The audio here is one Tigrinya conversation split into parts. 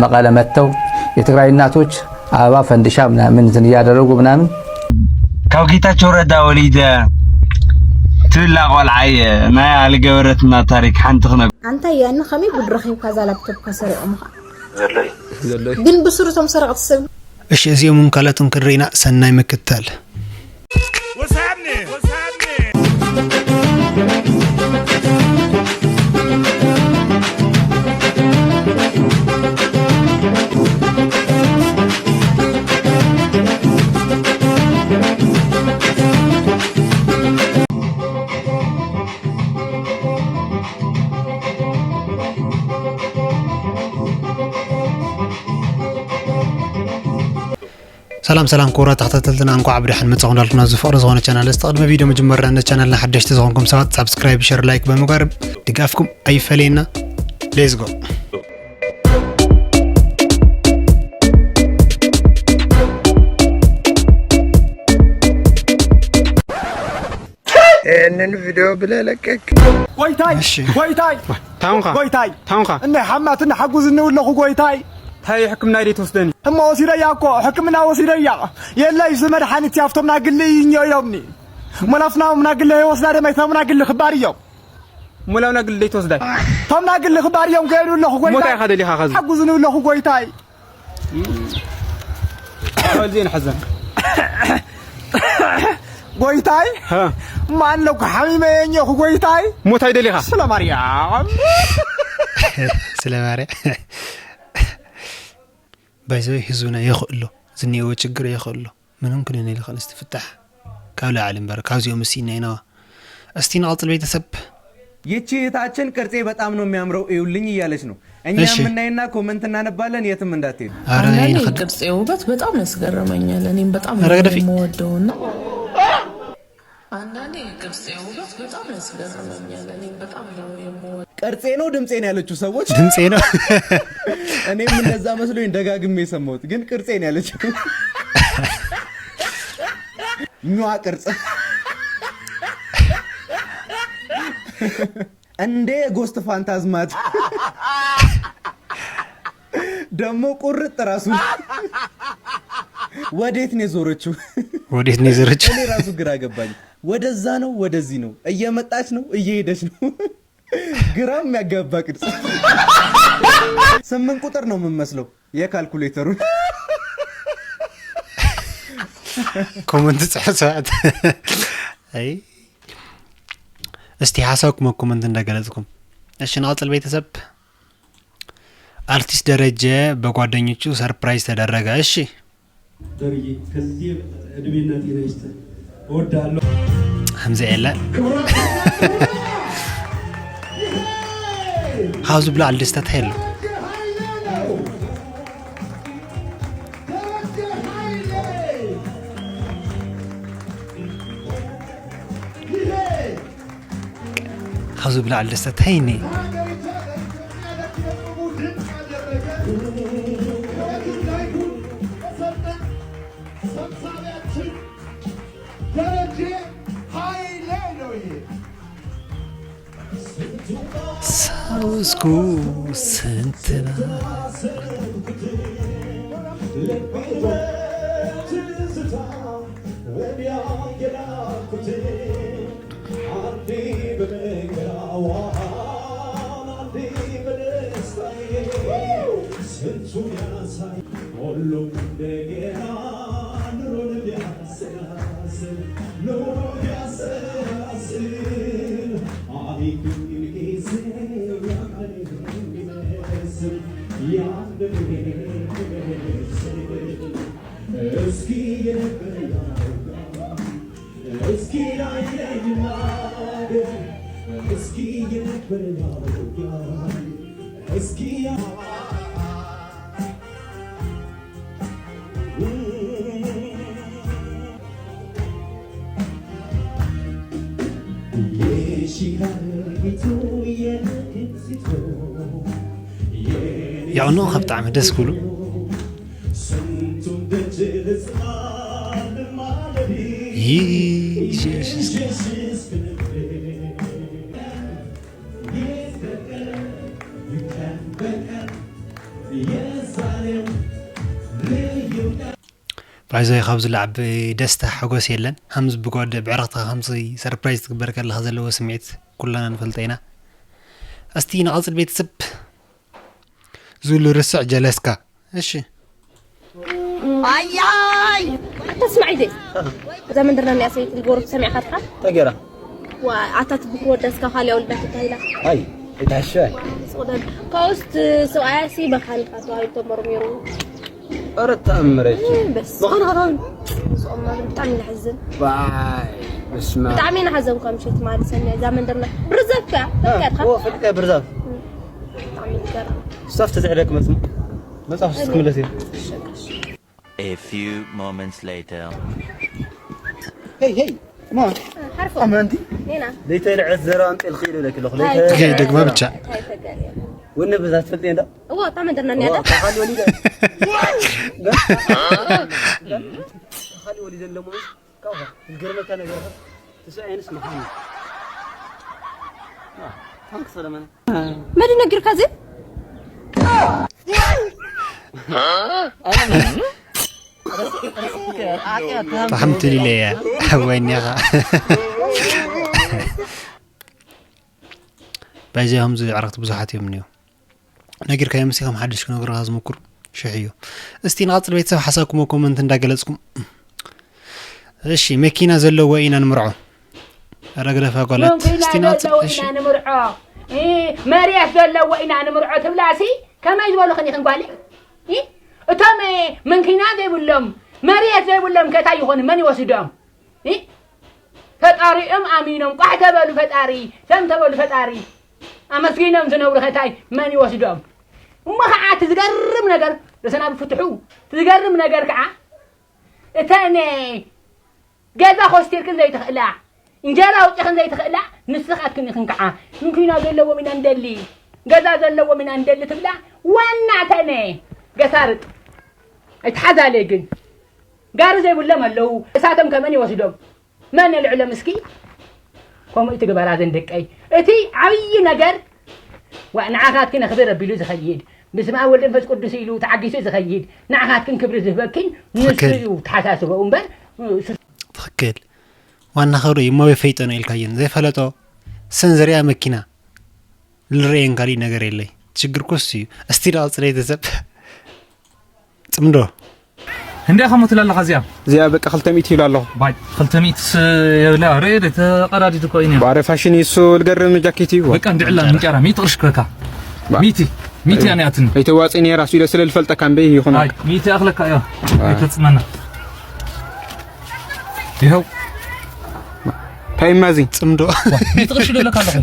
መቐለ መጥተው የትግራይ እናቶች አበባ ፈንዲሻ ምናምን እንትን እያደረጉ ምናምን ካብ ጌታቸው ረዳ ወሊደ ትብላ ቆልዓ እየ ናይ ኣልገበረትና ታሪክ ሓንቲ ክነግ ኣንታ ያኒ ከመይ ጉድ ረኺብካ እዛ ላፕቶፕካ ሰሪቖምኻ ዘሎ እዩ። ግን ብስሩ እቶም ሰረቕቲ ሰብ እሺ፣ እዚኦምን ካልኦትን ክንርኢ ኢና። ሰናይ ምክትታል። What's happening? What's happening? ሰላም ሰላም ክቡራት ተኸታተልትና፣ እንኳዕ ብደሓን መጻኹም እንዳልኩና፣ እዚ ፍቕሪ ዝኾነ ቻናል፣ እስቲ ቅድሚ ቪድዮ ምጅማርና፣ ነዚ ቻናልና ሓደሽቲ ዝኾንኩም ሰባት ሳብስክራይብ፣ ሸር፣ ላይክ ብምግባር ድጋፍኩም ኣይፈለየና። Let's go። ይህንን ቪዲዮ ብለህ ለቀቅ። ጎይታይ፣ እሺ። ጎይታይ፣ ታንኳ፣ ጎይታይ፣ ታንኳ። እነ ሓማት እነ ሓጉዝ እንብለኹ ጎይታይ። ታይ ሕክምና ኢደይ ትወስደኒ? እሞ ወሲደያ እኮ፣ ሕክምና ወሲደያ። የለይ፣ እዚ መድሓኒት ኣብቶም ናግሊ ይኛው ኢሎምኒ። ሞላፍናዎም ናግሊ ይወስዳ ደመይ፣ ቶም ናግሊ ክባር እዮም። ሞላው ናግሊ ደይ ትወስዳይ? ቶም ናግሊ ክባር እዮም ከይዱ ኣለኹ ጎይታይ። ሞታይ ኢኻ ደሊኻ ኸዚ? ሓጉዝ እንብለኹ ጎይታይ። ኣወል ዜና ሓዘን። ጎይታይ፣ ሃ። ማን ለኩ ሓሚመ የኘኹ ጎይታይ። ሞታይ ደሊኻ? ስለ ማርያም። ስለ ማርያም። ባይዘወይ ህዝብና የኽእሎ፣ ዝኒኤዎ ችግር የኽእሎ። ምንም ክንን ይልኸል እስቲ ፍታሕ። ካብ ላዕሊ እምበር፣ ካብዚኦም እሲ ኢና ኢናዋ። እስቲ ንቐጽል ቤተሰብ። ይቺ እህታችን ቅርጼ በጣም ነው የሚያምረው እዩልኝ እያለች ነው። እኛ እሺ። የምናይና ኮመንት እናነባለን፣ የትም እንዳትሄዱ። ኧረ አንዳንዴ ይንኸድ- የቅርጼ ውበት በጣም ያስገርመኛል። እኔም በጣም ኧረ ነው ግደፊ። የምወደውና አንዳንዴ የቅርጼ ውበት በጣም ያስገርመኛል። እኔም በጣም ነው የምወደው። ቅርጼ ነው ድምጼ ነው ያለችው ሰዎች። ድምጼ ነው። እኔም እንደዛ መስሎኝ ደጋግሜ የሰማሁት፣ ግን ቅርጼ ነው ያለችው። ኟ ቅርጽ። እንዴ ጎስት ፋንታዝማት ደግሞ ቁርጥ ራሱ። ወዴት ነው የዞረችው? ወዴት ነው የዞረችው? እኔ ራሱ ግራ ገባኝ። ወደዛ ነው ወደዚህ ነው፣ እየመጣች ነው እየሄደች ነው። ግራ የሚያጋባ ቅርጽ። ስምንት ቁጥር ነው የምመስለው የካልኩሌተሩን። ኮመንት ጽሑፍ ሰባት። አይ እስቲ ሓሳብኩም ኮመንት እንዳገለጽኩም። እሺ ንቐጽል ቤተሰብ። አርቲስት ደረጀ በጓደኞቹ ሰርፕራይዝ ተደረገ። እሺ ደርዬ ከዚህ የበለጠ እድሜና ጤና ይስጥህ። እወድሃለሁ። ከምዚ የለ። ክቡራት ሃው ዝብላዕ ደስታ እንታይ ኣሎ? ደረጀ ኃይሌ ነው። ደረጀ ኃይሌ። ይሄ ካብ ዝብላዕ ደስታ እንታይ እኒ? ሳውስኩ ስንትና እስኪ የነበረ እስኪ ላይለይ ይናገር፣ እስኪ የነበረ ያውራ፣ እስኪ ያ- የሽካሪቱ የንግስቶ የኔ ያው ነው፣ ብጣዕሚ ደስ ክብሉ። Jesus. ባይዘይ ካብዚ ላዕቢ ደስታ ሓጎስ የለን። ሃምዚ ብጎድ ብዕረኽትኻ ከምዚ ሰርፕራይዝ ትግበር ከለኻ ዘለዎ ስምዒት ኩላና ንፈልጦ ኢና። እስቲ ንቐጽል ቤተሰብ። ዝሉ ርስዕ ጀለስካ። እሺ። ኣያይ! ተስማዒ ዘይ። እዛ መንደርና እኒኣ ሰበይቲ ዝገበረቶ ሰሚዕካ ድኻ? ተገይራ። ዋ፣ ኣታ ትብክ ወዳስካ ካልያ ወልዳ ትታይላ። ኣይ፣ ኣይትሓሸ። ስቕደል። ካውስት ሰብኣያ ሲ በኻልካ ተባሂሉ ተመርሚሩ። ኧረ ተኣምረች። እም፣ በስ። በኻልካ ተባሂሉ? ስቕማ ብጣዕሚ ንሕዝን። ባይ፣ በስመ ኣብ። ብጣዕሚ ንሓዘንኳ ምሸት ማለት ሰሚዐ እዛ መንደርና። ብርዛፍ ከ? አ፣ ፈትካ ድኻ? ኦ፣ ፈትካ ብርዛፍ። እም፣ ብጣዕሚ ይገርም። ስታፍ ተዝዕደ ክመጽእ። መጽሓፍ ስትክምለስ እየ። A few moments later. ሄይ፣ ሄይ፣ ማ? ሓርፎ። ኣመንቲ? ኔና። ለይተ ልዕት ዘረባ እንጤል ኺሉ ለክ ለኹ። ለይተ ሄይ፣ ደግማ ብቻ። እንታይ ተገለ? ወነ ብዛ ትፈልጥ እንዳ? እዋ፣ እታ መንደርና እኒኣ እዋ፣ ዳ? ተኻሊ ወሊደ። ተኻሊ ወሊደ ኣለሞ። ካብኻ ዝገርመካ ነገር ኸ? ትስዐ የንስ መኻኒ። አ፣ ታንክስ ለመነ። መን ነጊርካ እዚ? ጥሕምቲ ሊለያ። ሓዋይ እኒኻ። ባይዘ ከምዚ ዕረኽቲ ብዙሓት እዮም እኒኦ። ነጊርካዮም ሲ ከም ሓድሽ ክነግርኻ ዝምኩር ሽሕ እዩ። እስቲ ንቐጽል ቤተሰብ ሓሳብኩም ኮመንት እንዳገለጽኩም። እሺ፣ መኪና ዘለዎ ኢና ንምርዖ። ኧረ ግደፍ ኣጓላት። መኪና እስቲ ንቐጽል። ዘለዎ እሺ። ኢና ንምርዖ። እ፣ መሬት ዘለዎ ኢና ንምርዖ ትብላሲ ከመይ ዝበሉ ኸን ይኽን ጓል? እ፣ እቶም፣ እ፣ መንኪና ዘይብሎም፣ መሬት ዘይብሎም ከታይ ይኾኑ? መን ይወስዶም? እ፣ ፈጣሪኦም ኣሚኖም ቋሕ ተበሉ ፈጣሪ፣ ሰም ተበሉ ፈጣሪ፣ ኣመስጊኖም ዝነብሩ ከታይ መን ይወስዶም? እሞ ኸዓ እቲ ዝገርም ነገር፣ ርእስና ብፍትሑ፣ እቲ ዝገርም ነገር ከዓ፣ እተን ገዛ ኮስቲርክን ዘይትኽእላ፣ እንጀራ ኣውፂኽን ዘይትኽእላ፣ ንስኻትክን ኢኽን ከዓ፣ መኪና ዘለዎም ኢና ንደሊ፣ ገዛ ዘለዎም ኢና ንደሊ ትብላ፣ ዋና እተን ገሳርጥ። ኣይትሓዛለይ ግን። ጋሪ ዘይብሎም ኣለዉ፣ እሳቶም ከመን ይወስዶም? መን የልዕሎም እስኪ? ከምኡ ትግበራ ዘን ደቀይ። እቲ ዓብዪ ነገር፣ ዋ፣ ንዓኻትኪ ነኽብር ኣቢሉ ዝኸይድ፣ ብስመ ኣብ ወልድ መንፈስ ቅዱስ ኢሉ ተዓጊሱ ዝኸይድ፣ ንዓኻትክን ክብሪ ዝህበኪን ንሱ ትኽክል። እዩ ተሓሳስበኡ እምበር፣ እሱ ትኽክል። ዋና ክብሪ እዩ፣ እሞ ፈይጠ ነው ኢልካየን። ዘይፈለጦ ሰን ዝሪኣ መኪና ልረየን ካሊእ ነገር የለይ። ችግር እኮ እሱ እዩ። እስቲ ደኣ ጽሬ ተሰብ ጽምዶ። እንዴ ከሞ ትላለኻ እዚኣ? እዚኣ በቃ ክልተ ሚእቲ ይብላ ኣለኹ። ባይ፣ ክልተ ሚእቲ ስ-፣ የብላ፣ ሬድ ተቐዳዲድ እኮ እዩ። ባረ ፋሽን እዩ እሱ፣ ልገርም ጃኬት እዩ። በቃ እንድዕላ ምንጫራ፣ ሚእቲ ቅርሽ ክበካ። ባ-፣ ሚእቲ፣ ሚእቲ እያ ነያትኒ። ኣይተዋጽእን እየ ራሱ ኢለ ስለ ልፈልጠካ እምበይ ይኹን። ኣይ፣ ሚእቲ ኣኽለካ እያ። ኣይ። ኣይተጽመና። ይኸው። እንታይ እማ እዚ? ጽምዶ። ዋ፣ ሚእቲ ቅርሺ ደለካ ኣለኹ።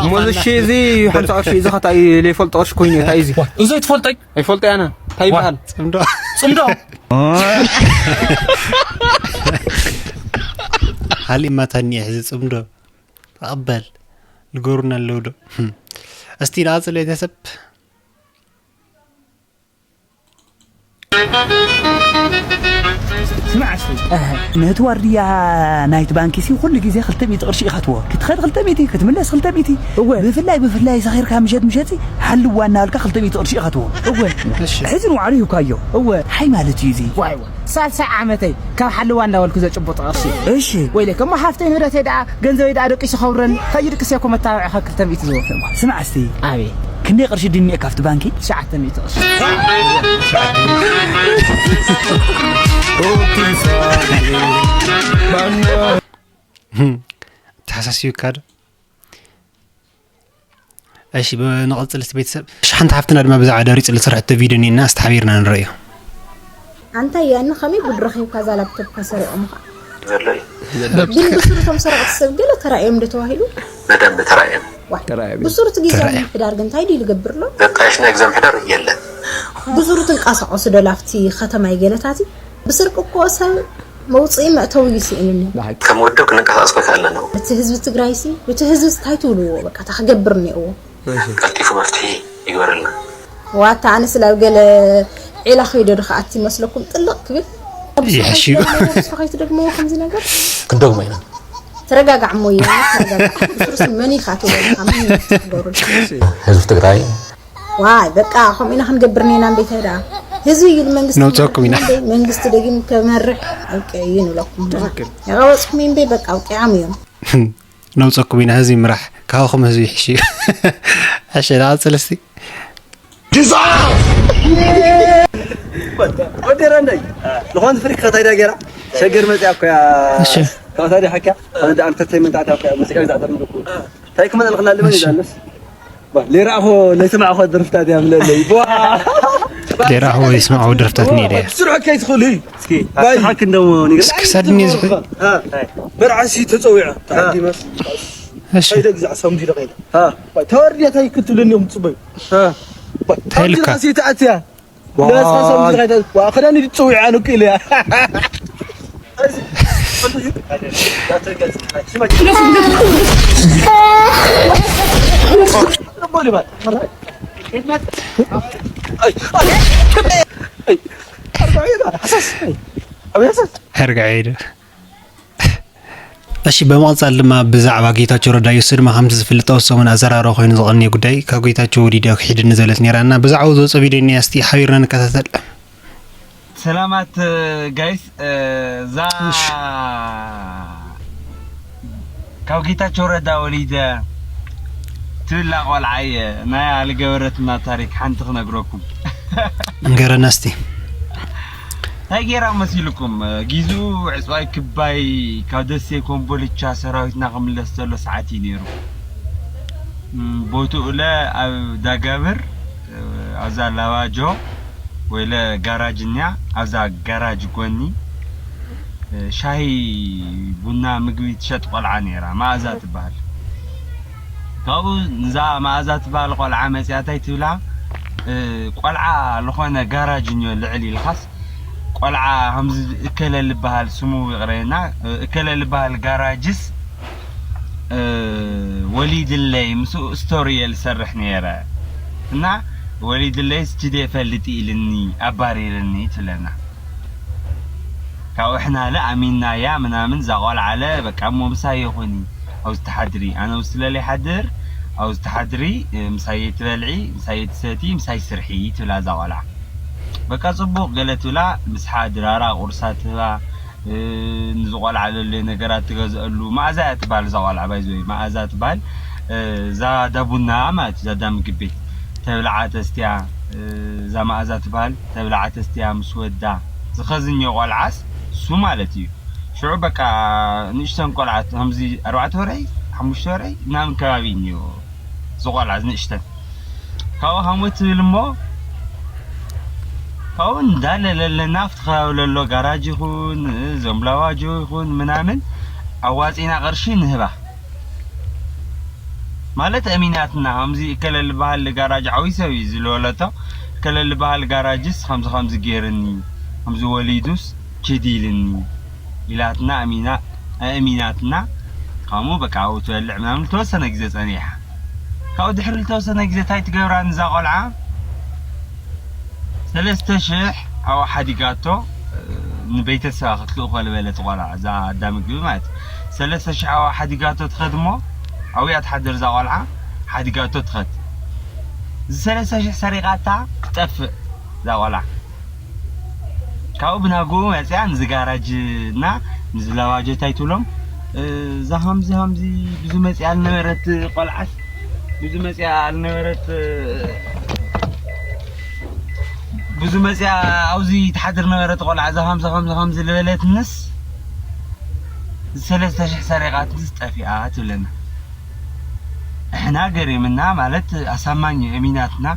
እሞ እዚ ሺ እዚ ሓምሳ ቅርሺ እዚ ኸ እንታይ ዘይፈልጦ ቅርሺ ኮይኑ እዩ፣ እንታይ እዩ እዚ? ዋ፣ እዚ ኣይትፈልጠይ? ኣይፈልጦ ኣነ። እንታይ ዋ። ይበሃል? ጽምዶ። ጽምዶ። ሃሊእ ማታኒ ሕዚ ጽምዶ። ተቐበል። ንገሩና ኣለዉ ዶ? እስቲ ንቐጽል ቤተሰብ። ስማዕ እስቲ፣ እህ፣ ነቲ ዋርድያ ናይቲ ባንኪ ሲ ኩሉ ግዜ ክልተ ሚእቲ ቅርሺ ኢኻ ትህቦ። ክትኸድ ክልተ ሚእቲ፣ ክትምለስ ክልተ ሚእቲ። እወ። ብፍላይ፣ ብፍላይ ሰኺርካ ምሸት፣ ምሸት ሲ ሓልዋ እናበልካ ክልተ ሚእቲ ቅርሺ ኢኻ ትህቦ። እወ። እሺ። ሕዚ ንባዕሉ ሂብካዮ። እወ። እንታይ ማለት እዩ እዚ? ዋይ፣ ዋይ። ሳልሳይ ዓመተይ ካብ ሓልዋ እናበልኩ ዘጭብጦ ቅርሺ። እሺ። ወይለከ እሞ ሓፍተይ ንብረተይ ደኣ ገንዘበይ ደኣ ደቂሱ ከብረን፣ ከይድቅስ እኮ መታባብዒ ካብ ክልተ ሚእቲ ዝወሃብ። ስማዕ እስቲ። ኣቤት። ክንደይ ቅርሺ ድዩ እኒኤ ካብቲ ባንኪ? ትሽዓተ ሚእቲ ቅርሺ። ኣተሓሳሲብካ ዶ? እሺ፣ ብ-፣ ንቐጽል እስቲ ቤተሰብ። እሺ፣ ሓንቲ ሓፍትና ድማ ብዛዕባ ዳሪጽ ዝሰርሐቶ ቪድዮ እኒኤና፣ እስቲ ሓቢርና ንርእዮ። ኣንታ ያኒ ከመይ ጉድ ረኺብካ እዛ ላፕቶፕካ ሰሪቖምኻ? ዘሎ እዩ። ግን ብሱር እቶም ሰረቕቲ ሰብ ገለ ተራእዮም ዶ ተባሂሉ? በደንብ ተራእዮም። ዋ፣ ተራእዮም። ብሱር እቲ ግዜ ተራእዮም። ምሕዳር ግን እንታይ ድዩ ዝገብር ኣሎ? ዘጣየሽና ግዜ ምሕዳር የለን። ብሱር ትንቀሳቐሱ ዶ ላፍቲ ከተማይ ገለታት? ብስርቂ እኮ ሰብ መውፅኢ መእተዊ ይስእንኒ። ብሓቂ። ከም ውድብ ክንንቀሳቐስ ኣይከኣልናን። እቲ ህዝቢ ትግራይሲ፣ እቲ ህዝቢ እንታይ ትብልዎ? በቃ፣ እንታይ ክገብር እኒኦዎ? እሺ። ቀልጢፉ መፍትሒ ይግበረልና። ዋታ ኣነስ ላብ ገለ ዒላ ከይዶ ዶ ከኣቲ መስለኩም ጥልቕ ክብል? ይሕሽዩ። ንስኻ ከይትደግሞ ከምዚ ነገር? ክንደግሞ ኢና። ተረጋጋዕ እሞ እየ፣ ተረጋጋዕ። ብሱርሲ መን ኢኻ ትብሎ ኢኻ? መን ኢኻ ትገብሩ? ህዝቢ ትግራይ ዋይ በቃ ከምኡ ኢና ክንገብር ኔና እምበይታይ ደኣ ህዝቢ እዩ ንመንግስቲ ነውፀኩም ኢና። እምበይ መንግስቲ ደጊም ከመርሕ ኣብቂዑ እዩ ንብለኩም። ትኽክል። ያቐበፅኩም እዩ እምበይ በቃ ኣብቂዖም እዮም። ነውፀኩም ኢና ህዝቢ ምራሕ። ካባኹም ህዝቢ ይሕሽ እዩ። ሕሽ ደኣ ቀፅል እስቲ። ወደረ እንደይ ዝኾን ፍሪክ ከታይዳ ገይራ ሸገር መፅያ እኮ እያ። እሺ። ካብታ ዲያ ሓኪያ ኣነ ደኣ እንተተይመንታዕታ እኮ እያ ሙዚቃ ይዛዕጠር ምልኩ እንታይ ክመፀልክና ልበን እሺ። ይዛለስ ሌራእኾ ለይሰማዕኾ ደርፍታት እያ ምለለይ። ሌራእኾ ይስማዕዎ ደርፍታት እኒአ ድያ? ስርሑ ከይትኽእሉ እዩ። እስኪ ባይ። ኣስሓክ እንደሞ ንገር። እስኪ ሰድኒ ዝሑ። በርዓሲ ተፀዊዐ ተዓዲመስ እሺ። ከይደ ግዛዕ ሰምዲ ደኸይደ ተወርድያ ታይ ክትብለኒ እዮም ትፅበዩ። እንታይ ኢልካ? ተኣትያ ዋይ። ክዳን ድፅውዕ ኣነ ክኢለ እያ። ሕርጋ ዒዱ። እሺ፣ ብምቕጻል ድማ ብዛዕባ ጌታቸው ረዳ፣ እሱ ድማ ከምቲ ዝፍለጥ፣ ኣብ ሰሙን ኣዘራርባ ኮይኑ ዝቐነየ ጉዳይ፣ ካብ ጌታቸው ወሊደ ክሒድኒ ዝበለት ነይራ እና ብዛዕባኡ ዝወጸ ቪድዮ እኒኣ፣ እስቲ ሓቢርና ንከታተል። ሰላማት ጋይስ፣ እዛ እሺ። ካብ ጌታቸው ረዳ ወሊደ ትብላ ቆልዓ እየ ናይ ኣልገበረትና ታሪክ ሓንቲ ክነግረኩም። ንገረና እስቲ። እንታይ ጌራ መሲልኩም? ጊዝኡ ዕፅዋይ ክባይ ካብ ደሴ ኮምቦልቻ ሰራዊትና ክምለስ ዘሎ ሰዓት እዩ ነይሩ። እም፣ ቦትኡለ ኣብ ዳጋብር፣ ኣብዛ ላባጆ ወይለ ጋራጅ እኒያ፣ ኣብዛ ጋራጅ ጎኒ ሻሂ፣ ቡና፣ ምግቢ ትሸጥ ቆልዓ ነይራ፣ መኣዛ ትበሃል። ካብኡ እዛ መኣዛ ትበሃል ቆልዓ መፂኣ እንታይ ትብላ፣ እ፣ ቆልዓ ዝኾነ ጋራጅ እኒኦ ልዕል ኢልካስ፣ ቆልዓ ከምዚ እከለ ልበሃል ስሙ ይቕረየና፣ እ፣ እከለ ልበሃል ጋራጅስ፣ እ፣ ወሊድለይ ምስኡ ስቶሪ እየ ልሰርሕ ነይረ እና ወሊድለይስ ጅዴ ፈልጥ ኢልኒ ኣባሪርኒ ትብለና። ካብኡ ሕናለ ኣሚንናያ ምናምን፣ እዛ ቆልዓለ በቃ እሞ ምሳይ ይኹኒ፣ ኣብዚ ትሓድሪ፣ ኣነ ውስጥ ለለ ይሓድር፣ ኣብዚ ትሓድሪ፣ እ፣ ምሳይ ትበልዒ፣ ምሳይ ትሰቲ፣ ምሳይ ስርሒ ትብላ እዛ ቆልዓ። በቃ ጽቡቕ ገለ ትብላ፣ ምስሓ ድራራ ቁርሳ ትህባ፣ እ፣ ንዝቆልዓ ለለ ነገራት ትገዝአሉ፣ መኣዛ እያ ትበሃል እዛ ቆልዓ፣ ባይዘወይ፣ መኣዛ ትበሃል፣ እ፣ እዛ ዳቡና ማለት እዩ፣ እዛ ዳ ምግብ ቤት፣ ተብልዓ ተስትያ፣ እ፣ እዛ መኣዛ ትበሃል፣ ተብልዓ ተስትያ ምስ ወዳ፣ ዝኸዝኘ ቆልዓስ እሱ ማለት እዩ። ሽዑ በቃ ንእሽተን ቆልዓት፣ ከምዚ ኣርባዕተ ወረይ፣ ሓሙሽተ ወረይ፣ ምናምን ከባቢ እዩ እኒኦ። ዝቆልዓ ዝንእሽተን። ካብኡ ከምኡ ትብል እሞ፣ ካብኡ እንዳለ ለለና ኣብቲ ከባቢ ለሎ ጋራጅ ይኹን፣ እዞም ላዋጆ ይኹን ምናምን፣ ኣዋፂና ቅርሺ ንህባ። ማለት እሚናትና፣ ከምዚ እከለ ልበሃል ጋራጅ ዓብዪ ሰብ እዩ ዝልበለቶ፣ እከለ ልበሃል ጋራጅስ ከምዚ ከምዚ ገይርኒ፣ ከምዚ ወሊዱስ ኪድ ኢልኒ ኢላትና፣ እሚና-፣ ኣእሚናትና፣ ከምኡ በቃ ኣብኡ ትበልዕ ምናምን ልተወሰነ ግዜ ጸኒሓ። ካብኡ ድሕሪ ልተወሰነ ግዜ እንታይ ትገብራ ንዛ ቆልዓ? ሰለስተ ሽሕ ኣብኡ ሓዲጋቶ፣ እ፣ ንቤተሰባ ክትልእኾ ዝበለት ቆልዓ፣ እዛ ኣዳ ምግቢ ማለት እዩ። ሰለስተ ሽሕ ኣብኡ ሓዲጋቶ ትኸድ እሞ፣ ኣብኡ እያ ትሓድር እዛ ቆልዓ፣ ሓዲጋቶ ትኸድ። እዚ ሰለስተ ሽሕ ሰሪቓታ ትጠፍእ እዛ ቆልዓ። ካብኡ ብናግኡ መፅያ ንዚ ጋራጅ እና ንዚ ለዋጆ እንታይ ትብሎም? እ፣ እዛ ሃምዚ ሃምዚ ብዙ መፅያ ልነበረት ቆልዓስ፣ ብዙ መፅያ ልነበረት፣ እ፣ ብዙ መፅያ ኣብዚ ትሓድር ነበረት ቆልዓ፣ እዛ ሃምዚ ሃምዚ ሃምዚ ልበለትንስ ሰለስተ ሽሕ ሰሪቓትንስ ጠፊኣ ትብለና። እሕና ገሪምና ማለት ኣሳማኝ እሚናትና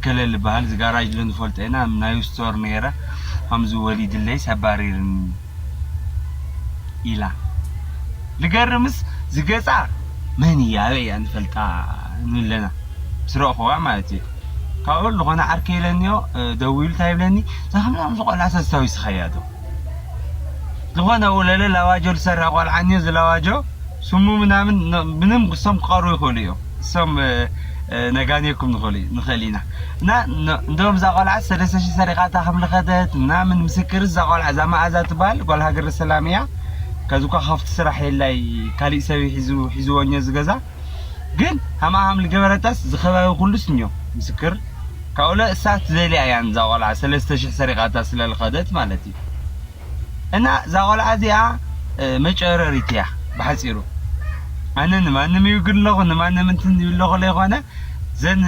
ከለ ልበሃል፣ እዚ ጋራጅ ለ ንፈልጦ ኢና፣ ናይ ስቶር ነይረ፣ ከምዚ ወሊድለይ ሰባሪርኒ ኢላ። ልገርምስ ዝገጻ መን እያ፣ ኣበይ እያ ንፈልጣ ንብለና፣ ምስ ረእኽዋ ማለት እዩ። ካብኡ ዝኾነ ዓርከይ ኢለኒዮ፣ እ፣ ደዊሉ እንታይ ይብለኒ፣ "እዛ ከምዚ ከምዚ ቆልዓ ተስታዊስኻያ ዶ?" ዝኾነ ውለለ ላዋጆ ዝሰርሕ ቆልዓ እኒኦ፣ እዚ ላዋጆ ስሙ ምናምን ነ-፣ ምንም ክሶም ክቐርቡ ይኽእሉ እዮም። እሶም፣ እ፣ እ፣ ነጋንየኩም ንኽእል፣ ንኽእል ኢና። እና ነ-፣ እንደውም እዛ ቆልዓ ሰለስተ ሺህ ሰሪቓታ ከም ልኸደት ምናምን ምስክር እዛ ቆልዓ፣ እዛ መኣዛ ትበሃል ጓል ሃገረ ሰላም እያ። ከዚ እኳ ከፍቲ ስራሕ የላይ፣ ካሊእ ሰብ እዩ ሒዙ፣ ሒዝዎ እኒኦ እዚ ገዛ። ግን ሃምኣ ሃም ልገበረታስ ዝኸባቢ ኩሉስ እኒኦ ምስክር። ካብኡ እሳ ትደልያ እያ እዛ ቆልዓ ሰለስተ ሽሕ ሰሪቓታ ስለ ዝኸደት ማለት እዩ። እና እዛ ቆልዓ እዚኣ መጨረሪት እያ ብሓፂሩ። ኣነ ንማንም ይውግን ኣለኹ፣ ንማንም እንትን ይብለኹ ለይኮነ፣ ዘን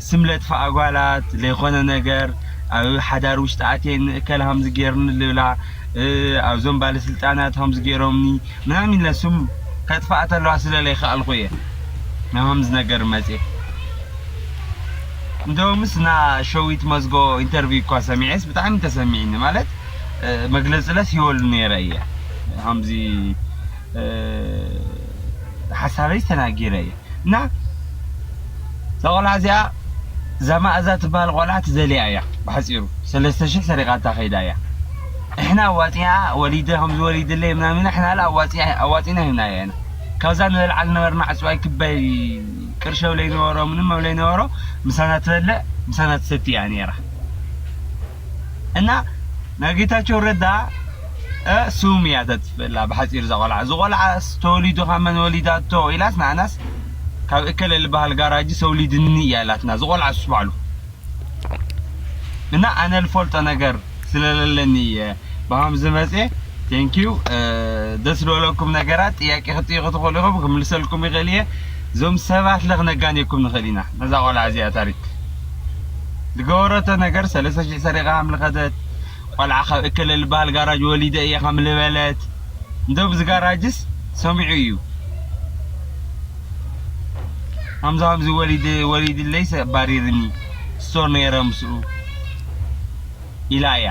ስም ለጥፋ ኣጓላት ለይኮነ ነገር ኣብ ሓዳር ውሽጢ ኣትየን እከለ ሃምዚ ገይርኒ ልብላ፣ ኣብዞም ባለስልጣናት ሃምዚ ገይሮምኒ ምናምን ኢለ ስም ከጥፋኣ ተለዋ ስለ ለይከኣልኩ እየ ናብ ሃምዚ ነገር መፅየ። እንደውምስ ና ሸዊት መዝጎ ኢንተርቪው እኳ ሰሚዐስ ብጣዕሚ ተሰሚዕኒ። ማለት መግለፂ ለስ ይወሉ ነይረ እየ ሃምዚ ሓሳበይ ተናጊረ እየ። እና እዛ ቆልዓ እዚኣ እዛ ማእዛ ትበሃል ቆልዓ ትደልያ እያ። ብሓፂሩ ሰለስተ ሽሕ ሰሪቓታ ከይዳ እያ። እሕና ኣዋፂኣ ወሊደ ከምዚ ወሊድለይ ምናምን እሕና ላ ኣዋፂና ሂብና እያ ኢና። ካብዛ ንበልዓ ዝነበርና ዕፅዋይ ክበይ ቅርሸው ለይነበሮ ምንም ኣብ ለይነበሮ ምሳና ትበልዕ ምሳና ትሰቲ እያ ነይራ። እና ናይ ጌታቸው ረዳ ስም እያ ተጥፍእላ ብሓፂር እዛ ቆልዓ። እዚ ቆልዓ ተወሊዱ ካብ መን ወሊዳቶ ኢላስ ንኣናስ ካብ እከለ ዝበሃል ጋራጅ ሰውሊድኒ እያ ኢላትና። እዚ ቆልዓ ሱስ ባዕሉ እና ኣነ ልፈልጦ ነገር ስለለለኒ እየ ብሃምዚ መፅየ። ቴንኪዩ። ደስ ዝበለኩም ነገራት ጥያቄ ክትጥይቁ ትኽእሉ ኢኹም፣ ክምልሰልኩም ይኽእል እየ። እዞም ሰባት ለኽነጋንየኩም ንኽእል ኢና። ነዛ ቆልዓ እዚኣ ታሪክ ዝገበረቶ ነገር ሰለስተ ሽሕ ሰሪቓ ከም ዝኸደት፣ ቆልዓ ካብ እከለ ዝበሃል ጋራጅ ወሊደ እየ ከም ዝበለት፣ እንደውም እዚ ጋራጅስ ሰሚዑ እዩ። ከምዚ ከምዚ ወሊድ ወሊድለይ ሰብ ባሪርኒ ስቶር ነይረ ምስኡ ኢላ እያ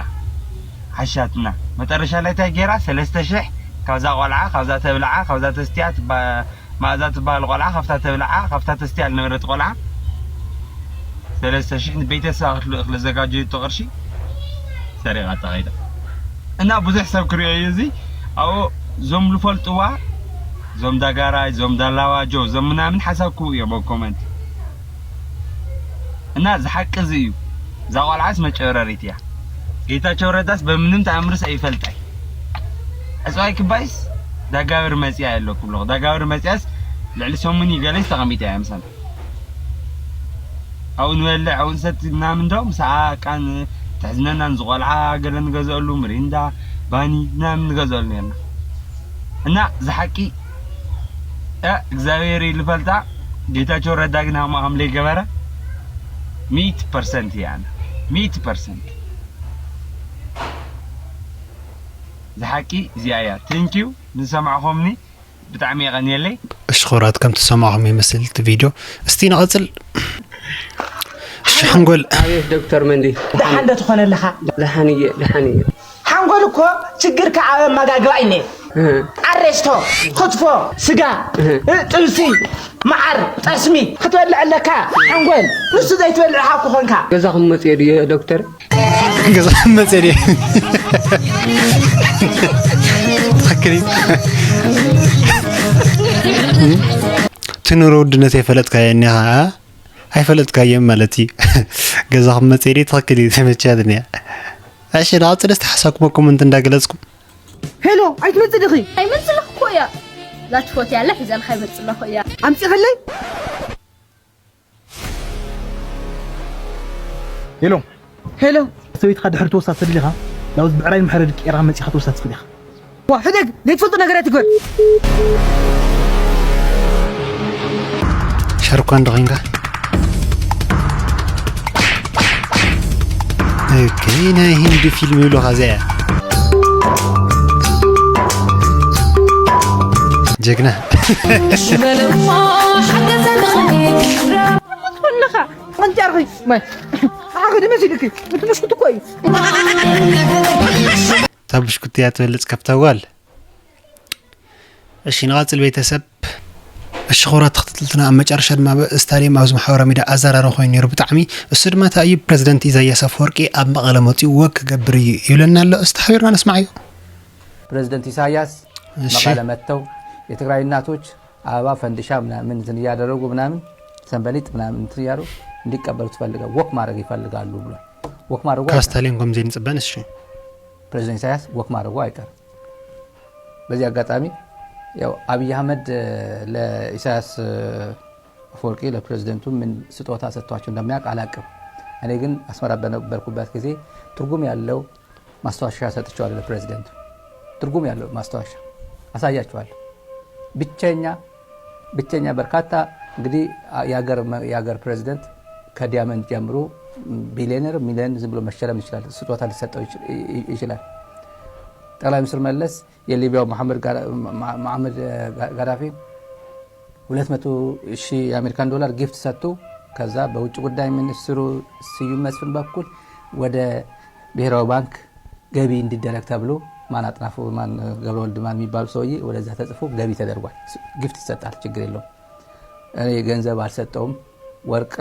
ሓሻትና። መጠረሻ ላይ እንታይ ገይራ? ሰለስተ ሽሕ ካብዛ ቆልዓ፣ ካብዛ ተብልዓ፣ ካብዛ ተስትያ ትባ- ማእዛ ትበሃል ቆልዓ ካብታ ተብልዓ ካብታ ተስትያ ዝነበረት ቆልዓ ሰለስተ ሽሕ ንቤተሰባ ክትልእኽ ለዘጋጀየቶ ቅርሺ ሰሪቓ ተኸይዳ። እና ብዙሕ ሰብ ክሪኦ እዩ እዚ። ኣብኡ ዞም ዝፈልጥዋ ዞም ዳጋራይ ዞም ዳላዋጆ ዞም ምናምን ሓሳብ ክህቡ እዮም ኣብ ኮመንት። እና ዝሓቂ እዚ እዩ። እዛ ቆልዓስ መጨረሪት እያ። ጌታቸው ረዳስ በምንም ተኣምርስ ኣይፈልጣይ። ዕፅዋይ ክባይስ ዳጋብር መፅያ የለኩም ኣለኹ። ዳጋብር መፅያስ ልዕሊ ሰሙን እዩ ገለስ ተቐሚጣ እያ ምሳና። ኣብኡ ንበልዕ ኣብኡ ንሰቲ ምናምን ዶ ምሳኣ ቃን ተሕዝነናን ዝቆልዓ ገለ ንገዘአሉ ምሪንዳ ባኒ ምናምን ንገዘአሉ ነርና። እና ዝሓቂ እግዚኣብሔር እዩ ዝፈልጣ። ጌታቸው ረዳ ግን ሃማ ከም ዘይገበረ ሚእቲ ፐርሰንት እያ። ኣነ ሚእቲ ፐርሰንት ዝሓቂ እዚኣ እያ። ቴንኪዩ ንሰማዕኹምኒ ብጣዕሚ የቐንየለይ። እሺ ክቡራት፣ ከም ትሰማዕኹም ይመስል እቲ ቪድዮ። እስቲ ንቐጽል። እሺ ሓንጎል። ኣቤት ዶክተር መንዲ። ደሓን ዶ ትኾን ኣለኻ? ደሓን እየ፣ ደሓን እየ። ሓንጎል እኮ ችግርካ ኣብ ኣመጋግባ እዩ እኒአ። ኣሬስቶ፣ ክትፎ፣ ስጋ፣ ጥብሲ፣ መዓር፣ ጠስሚ ክትበልዕ ኣለካ። ሓንጎል ንሱ ዘይትበልዕ እኳ ኮንካ። ገዛኹም መፅየ ድየ ዶክተር? ገዛ መፅየ ድየ? ትኽክል እዩ። እቲ ኑሮ ውድነት የፈለጥካዮ እኒኻ? ኣይፈለጥካዮም ማለት እዩ። ገዛኹም መፅየ ድየ? ትኽክል እዩ። ተመችያትኒ እያ። እሺ ንቐፅል እስቲ ሓሳብኩም ኮመንት እንዳገለፅኩም። ሄሎ ኣይትመፅእ ዲኺ? ኣይመፅለኹ እኮ እያ። እዛ ትፈትያ ኣላ ሒዛልካ ኣይመፅለኹ እያ። ኣምፂኸለይ። ሄሎ ሄሎ ሰበይትኻ ድሕሪ ትወስዳ ተደሊኻ ናብዚ ብዕራይ ምሕረ ድቂራ መፂኻ ትወስዳ ትኽእል ኢኻ። ዋ ሕደግ ዘይትፈልጦ ነገር ኣይትግበር። ሻሩካን ዶ ኮይንካ? ኦኬ ናይ ሂንዲ ፊልም ይብሉኻ እዚኣ። ጀግና። ሽበለማ ሓገዘ ንኽእል። ትኾንኻ። ኣንጫርኺ ማይ ኣኸዲ መሲልኪ እቲ ብሽኩት እኮ እዩ። እታ ብሽኩቲ እያ ትበልፅ ካብታ ጓል። እሺ ንቐፅል ቤተሰብ። እሺ ክቡራት ተኸታተልትና ኣብ መጨረሻ ድማ ስታድየም ኣብዚ ማሕበራዊ ሚድያ ኣዘራራቢ ኮይኑ ነይሩ ብጣዕሚ። እሱ ድማ እንታይ እዩ? ፕረዚደንት ኢሳያስ ኣፈወርቂ ኣብ መቐለ መፂኡ ወክ ክገብር እዩ ይብለና ኣሎ። እስቲ ሓቢርና ንስማዓዮ። ፕሬዝደንት ኢሳያስ እሺ። መቐለ መጥተው የትግራይ እናቶች አበባ ፈንዲሻ ምናምን እንትን እያደረጉ ምናምን ሰንበሊጥ ምናምን እንትን እያሉ እንዲቀበሉ ትፈልገው ወክ ማድረግ ይፈልጋሉ ብሏል። ወክ ማድረጉ ካብ አይቀርም። ስታሊን ከምዚ ንፅበን እሺ። ፕሬዝደንት ኢሳያስ ወክ ማድረጉ አይቀርም። በዚህ አጋጣሚ ያው አብይ አህመድ ለኢሳያስ አፈወርቂ ለፕሬዝደንቱ ምን ስጦታ ሰጥቷቸው እንደሚያውቅ አላውቅም። እኔ ግን አስመራ በነበርኩበት ጊዜ ትርጉም ያለው ማስታወሻ ሰጥቼዋለሁ ለፕሬዚደንቱ። ትርጉም ያለው ማስታወሻ አሳያችኋለሁ። ብቸኛ ብቸኛ በርካታ እንግዲህ የሀገር የሀገር ፕሬዚደንት ከዲያመንድ ጀምሮ ቢሊዮነር ሚሊዮን ዝም ብሎ መሸለም ይችላል፣ ስጦታ ሊሰጠው ይችላል። ጠቅላይ ሚኒስትር መለስ የሊቢያው መሐመድ ጋዳፊ ሁለት መቶ ሺህ የአሜሪካን ዶላር ጊፍት ሰጥቶ ከዛ በውጭ ጉዳይ ሚኒስትሩ ስዩም መስፍን በኩል ወደ ብሔራዊ ባንክ ገቢ እንዲደረግ ተብሎ ማን አጥናፉ ማን ገብረወልድ ማን የሚባሉ ሰውዬ ወደዛ ተጽፎ ገቢ ተደርጓል። ጊፍት ይሰጣል፣ ችግር የለውም። እኔ ገንዘብ አልሰጠውም፣ ወርቅ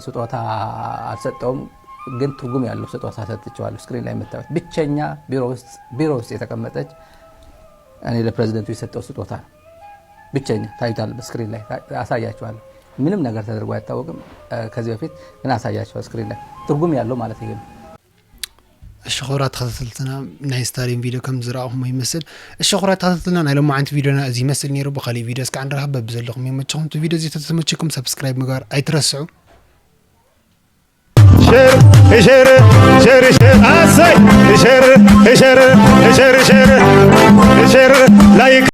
ስጦታ አልሰጠውም፣ ግን ትርጉም ያለው ስጦታ ሰጥቼዋለሁ። ስክሪን ላይ የምታዩት ብቸኛ ቢሮ ውስጥ ቢሮ ውስጥ የተቀመጠች እኔ ለፕሬዚደንቱ የሰጠው ስጦታ ነው። ብቸኛ ታዩታል፣ በስክሪን ላይ አሳያችኋለሁ። ምንም ነገር ተደርጎ አይታወቅም ከዚህ በፊት፣ ግን አሳያችኋለሁ ስክሪን ላይ። ትርጉም ያለው ማለት ይሄ ነው። እሺ ክቡራት ተኸታተልትና ናይ ስታዲየም ቪድዮ ከም ዝረኣኹሞ ይመስል። እሺ ክቡራት ተኸታተልትና ናይ ሎማዓንቲ ቪድዮና እዚ ይመስል ነይሩ። ብኻሊእ ቪድዮ እስካዕ ንራኸብ። በብዘለኹም ይመችኹም። እቲ ቪድዮ እዚ ተተመችኩም ሰብስክራይብ ምግባር ኣይትረስዑ። ሸር ሸር ሸር ሸር ኣሰይ ሸር ሸር ሸር ሸር